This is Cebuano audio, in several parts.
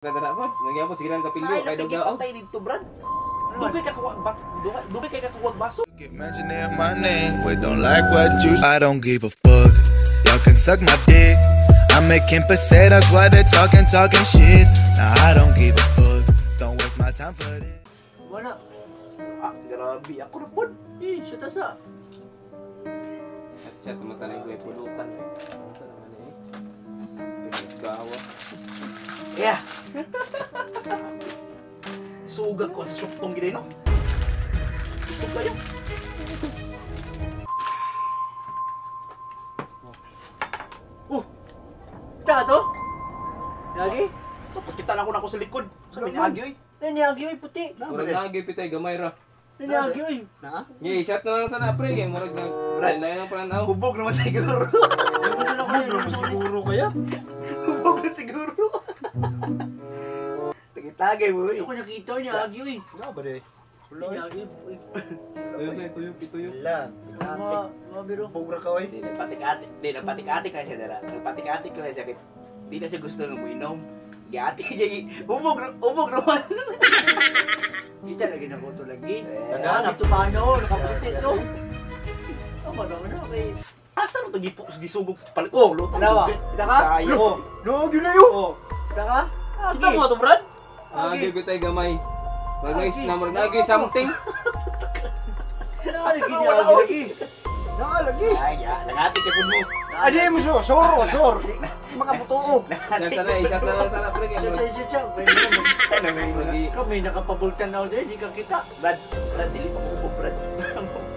Kadara po. Nagyapon sige lang kapilyo Ay, kay daw. nakikipatay dito, Brad. Dugay ka kuwag bat, dugay kay ka kuwag baso. Keep mentioning my name, we don't like what you. I don't give a fuck. Y'all can suck my dick. I'm making pesetas while they're talking, talking shit. Nah, I don't give a fuck. Don't waste my time for this. Wala. Ah, grabe ako na pod. Eh, siya ta sa. At siya tumatanay ko pulutan eh. Unsa naman eh. Gawa. Yeah. Sugat ko sa suktong gid no. Gusto kayo? Kita ka to? Lagi? To pagkita na ako sa likod. Sa minagi oy. Naniagi oy puti. Murag nagi pitay gamay ra. Naniagi oy. Na? Ngi shot na lang sana pre kay murag nag lain ang pananaw. Hubog naman siguro. Siguro kaya. Hubog na siguro. Tagitagay mo oy. Ako nakita niya agi oy. Wala ba de? Wala. Niagi oy. Tuyo tayo, tuyo, pituyo. Wala. Mga mga biro. Pogra ka oy. Di nagpatik-atik, di nagpatik-atik na siya dara. Nagpatik-atik na siya kay di na siya gusto ng uminom. Giati niya, hubog hubog naman. Kita lagi na ko to lagi. Tagaan. Ito paano nakaputi to. Ang marami na kay. Asa ro to gisugog palit Oh, pulutan? dalawa. Kita ka? Kayo. Oh, Nagi na yun. oh. Kita ka? Agi. Kita mo to, Brad? Agi pitay gamay. Murag nagi na murag nagi something. Lagi Asa niya wala, agi oy? lagi. Nalagi. Ay, ya, nangati ka pud mo. Adi mo siya, sor, sor. Mga butuo. Shot sana, i-shot na lang sana pre kay Siya murag siya siya siya. May na Sana may mga. murag Kami nakapabultan na ako dyan, hindi ka kita. Brad, Brad, dili pa hubog, Brad.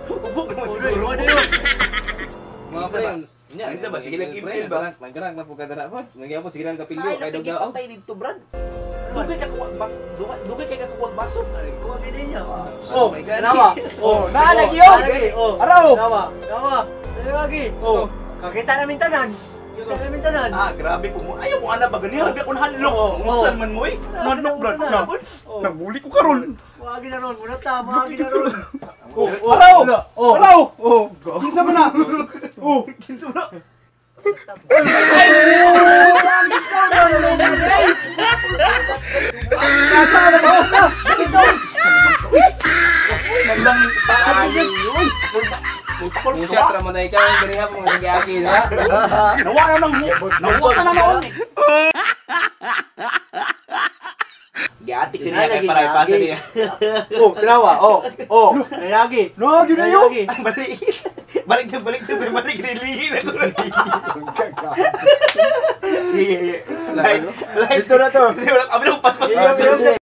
Hubog naman Ulo, siguro. iwan na yun. mga Isa pre. ba? Nya, Isa ba? Sige lang, pre, email ba? Nagrank na po kadara po. Nagyapon sige lang kapilyo Ay, kay daw. nakikipatay dito, Brad. Dugay ka kuwag ba, dugay kay ka kuwag baso. Ay, kuha din niya. Oh my God. Nawa. Oh, nalagi yun. Nalagi, oh. Araw. Nawa, nawa. Lagi. Oh, kakita namin tanan. Kita namin tanan. Ah, grabe po mo. Ayaw mo ana ba gani? Grabe ako nahanlok. Oo. Usan man mo eh. Nanok, Brad. Na. Oh. Nagmuli ko karon. Wagi na ron, muna ta, wagi na ron. Oh, araw. Oh. Araw. Oh, kinsa man na? Oh, Kinsa man na? Malang taali. Uy, Kung shot ra man na ikaw ang diri hapon mga giagi na. Nawa na nang nawa sa na noon. Giatik din niya kay para ipasa niya. Oh, tanawa. Oh, oh, nalagi. Nagi na yun. Nalagi. Balik. Balik na balik na balik nilingin ako. Iya, iya. Lalo. Like, Dito na to. Wala kami nang paspas. Iyo, iyo,